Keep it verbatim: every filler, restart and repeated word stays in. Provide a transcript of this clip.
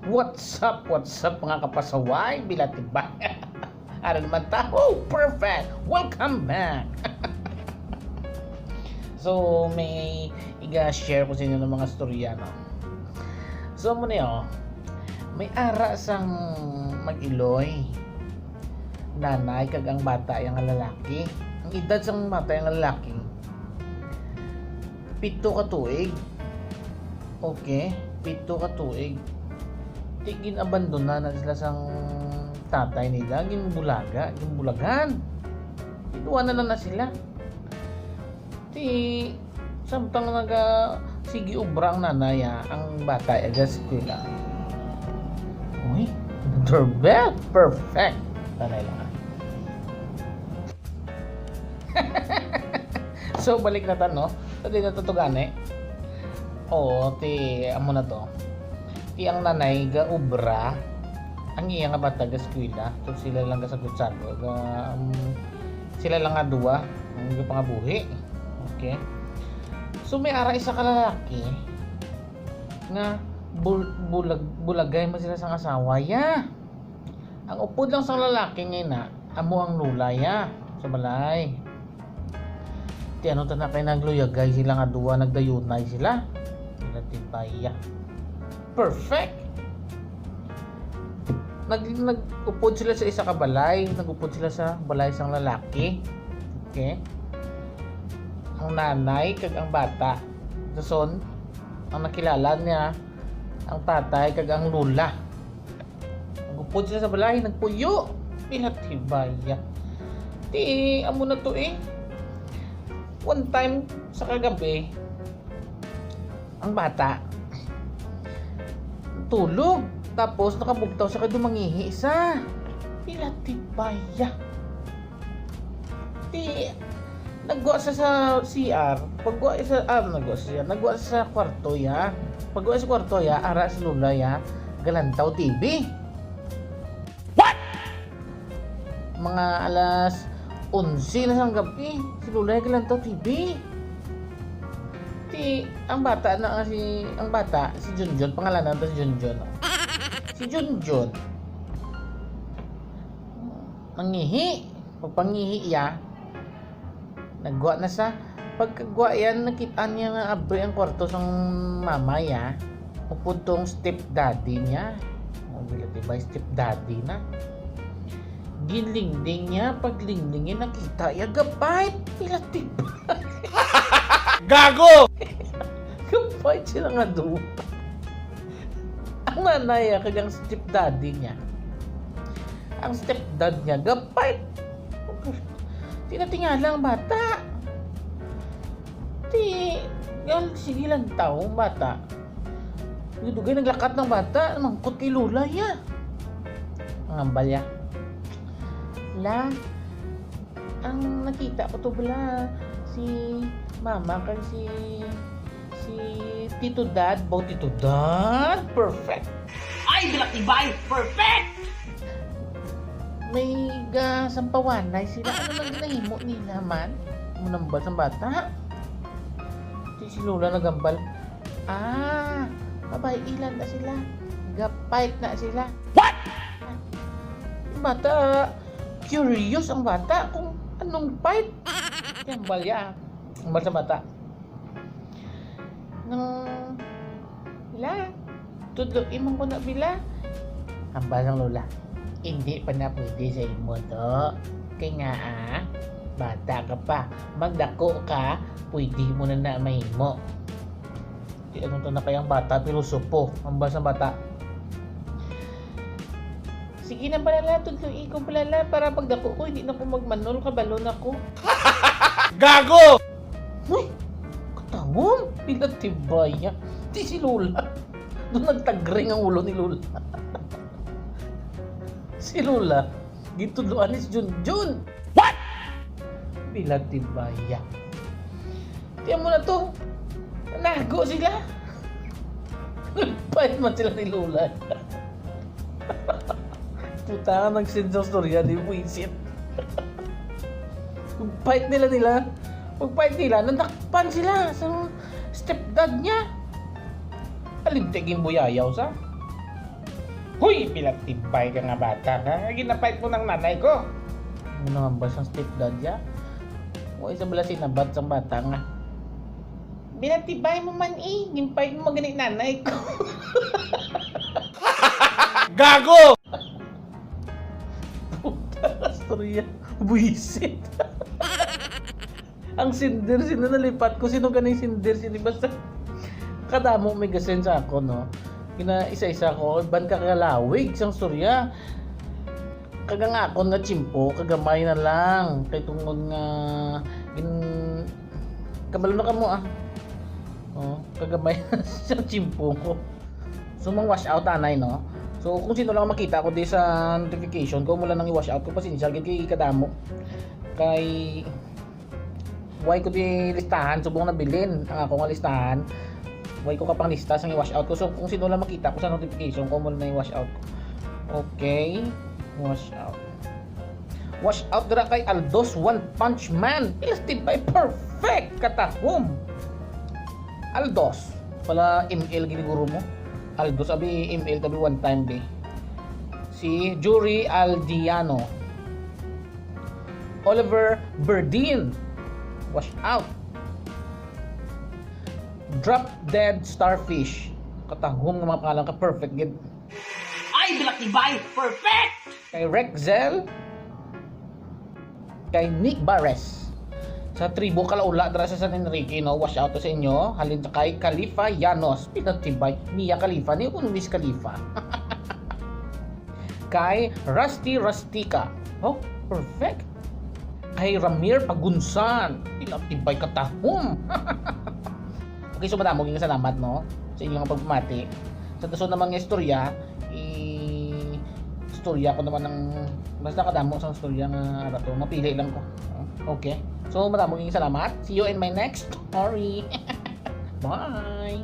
What's up, what's up, mga kapasaway? Bilatibay. Ara naman ta. Oh, perfect. Welcome back. So, may iga-share ko sa inyo ng mga storya, no? So, mo niyo, may ara sang mag-iloy, nanay kag ang bata yang lalaki. Ang edad sang bata yang lalaki, pito ka tuig. Okay, pito ka tuig. Ti gin-abandona na sila sang tatay nila, ginbulaga, ginbulagan. Iduan na lang na sila. Ti samtang naga sige obra ang nanay, ah, ang bata, eh, sa eskwela. Uy, doorbell, perfect. Nanay lang, ah. So, balik na ta, no? So, di na ta to gani. Oo, ti, amo na to. Ti ang nanay ga obra, ang iya nga bata ga eskwela. So, sila lang ga sagot-sagot. Ga, um, sila lang nga duwa ang gapangabuhi. Okay. So, may ara isa ka lalaki nga bul-, bulag-, bulagay man sila sang asawa, ya. Ang upod lang sang lalaki nga ina, amo ang lola, ya, sa balay. Ti ano ta na kay nagluyagay sila nga duwa, nagdayunay sila. Sila ti baya. Perfect! Nag-, nag-upod sila sa isa ka balay, nag-upod sila sa balay sang lalaki. Okay? Ang nanay kag ang bata. Dason, ang nakilala niya, ang tatay kag ang lola. Nag-upod sila sa balay, nagpuyo. Pila ti baya. Ti, amo na to eh. One time sa kagabi, ang bata tulog. Tapos nakabugtaw siya kay dumangihi sa. Pila ti baya. Ti, nagwa sa, sa C R. Pagwa sa, ah, nagwa sa C R. Nagwa sa kwarto, ya. Pagwa sa kwarto, ya, ara si Lola, ya, galantaw T V. What? Mga alas onse na sang gabi, si Lola galantaw T V. Ti, ang bata na nga si, ang bata, si Junjun, pangalanan ta si Junjun. Si Junjun, mangihi. Pagpangihi iya, nagwa na sa, pagkagwa yan, nakita niya nga abri ang kwarto sang mama ya. Upod tong stepdaddy niya. O, bila, di ba, stepdaddy na. Ginlingling niya, paglingling niya, nakita iya, gapait. Pila, di ba? Gago! Gapait sila nga duwa. Ang nanay, ah, kag ang stepdaddy niya. Ang stepdad niya, gapait. Tinatingala ang bata. Ti, yan, sige lang tao, ang bata. Dugay naglakat ng bata, mangkot kay Lola ya. Ang hambal ya. La, ang nakita ko to bala, si mama kag si, si Tito Dad. Bo, Tito Dad, perfect. Ay, Bilakibay, perfect! May ga sampawanay sila. Ano man ginahimo nila man? Munambal sang bata. Si, si Lola nagambal. Ah, mabay-ilan na sila. Gapait na sila. What? Ang bata, curious ang bata kung anong fight. Hambal ya. Hambal sa bata. Nang, la, tudlo imong ko na bila. Hambal sang Lola. Hindi pa na pwede sa imo to. Kay nga, ah, bata ka pa. Magdako ka, pwede mo na na mahimo. Di ano to na kayang bata, pilosopo. Hambal sang bata. Sige na pala la, tudloi ko pala la, para pagdako ko, hindi na ko magmanol, kabalo na ko. Gago! Uy, katawon, pila tibaya. Di si Lola. Doon nagtagring ang ulo ni Lola. Si Lola, gitudloan ni si Junjun. What? Pila tibaya. Tiyan mo na to. Nago sila. Nagpait man sila ni Lola. Puta, nag-send sa storya ni Buisit. Pagpait nila nila, pagpait nila, nadakpan sila sa stepdad niya. Alintigin buyayaw sa. Huy, pila tibay ka nga bata ka. Nga ginapait mo ng nanay ko. Ano naman ba sang stepdad ya? O isa bala sinabat sang bata nga. Binatibay mo man eh. Ginpait mo gani nanay ko. Gago! Puta, istorya. Buisit. Ang sinder, sino nalipat ko? Sino ganing sinder? Sino basta? Kadamo may gasen sa ako, no? Kina isa-isa ko, ban ka kalawig sang istorya. Kagang akon nga tiyempo, kagamay na lang. Kay tungod nga, gin, kabalo na ka mo, ah. Oh, kagamay na sa tiyempo ko. So, mang wash out anay, no? So, kung sino lang makita ko di sa notification ko, mo lang nang i-wash out ko, pasensya, gid kay kadamo. Kay, why ko di listahan, subong nabilin ang ako nga listahan. Why ko kapanglista sang i-wash out ko? So, kung sino lang makita ko sa notification ko, mo lang nang i-wash out ko. Okay, wash out. Wash out dira kay Aldos One Punch Man. Ilastid by perfect katahom. Aldos. Pala M L giniguro mo. Aldos, abi M L tabi one time di. Si Juri Aldiano. Oliver Berdin. Wash out. Drop Dead Starfish. Katahom nga mga pangalan ka, perfect gid. Ay, bilakibay! Perfect! Kay Rexel, kay Nick Bares. Sa tribo Kalaula dira sa San Enrique, no? Wash out to sa inyo. Halin sa kay Khalifa Yanos. Pinatibay. Mia Khalifa. Ni ko Miss Khalifa. Kay Rusty Rustica. Oh, perfect. Kay Ramir Pagunsan. Pinatibay katahom. Okay, so madamo gyud salamat, no, sa inyong pagpamati. Sa dason naman nga istorya, i-istorya ko naman ng basta kadamo sa istorya nga rato. Mapili lang ko. Okay. So, madamo gyud salamat. See you in my next story. Bye.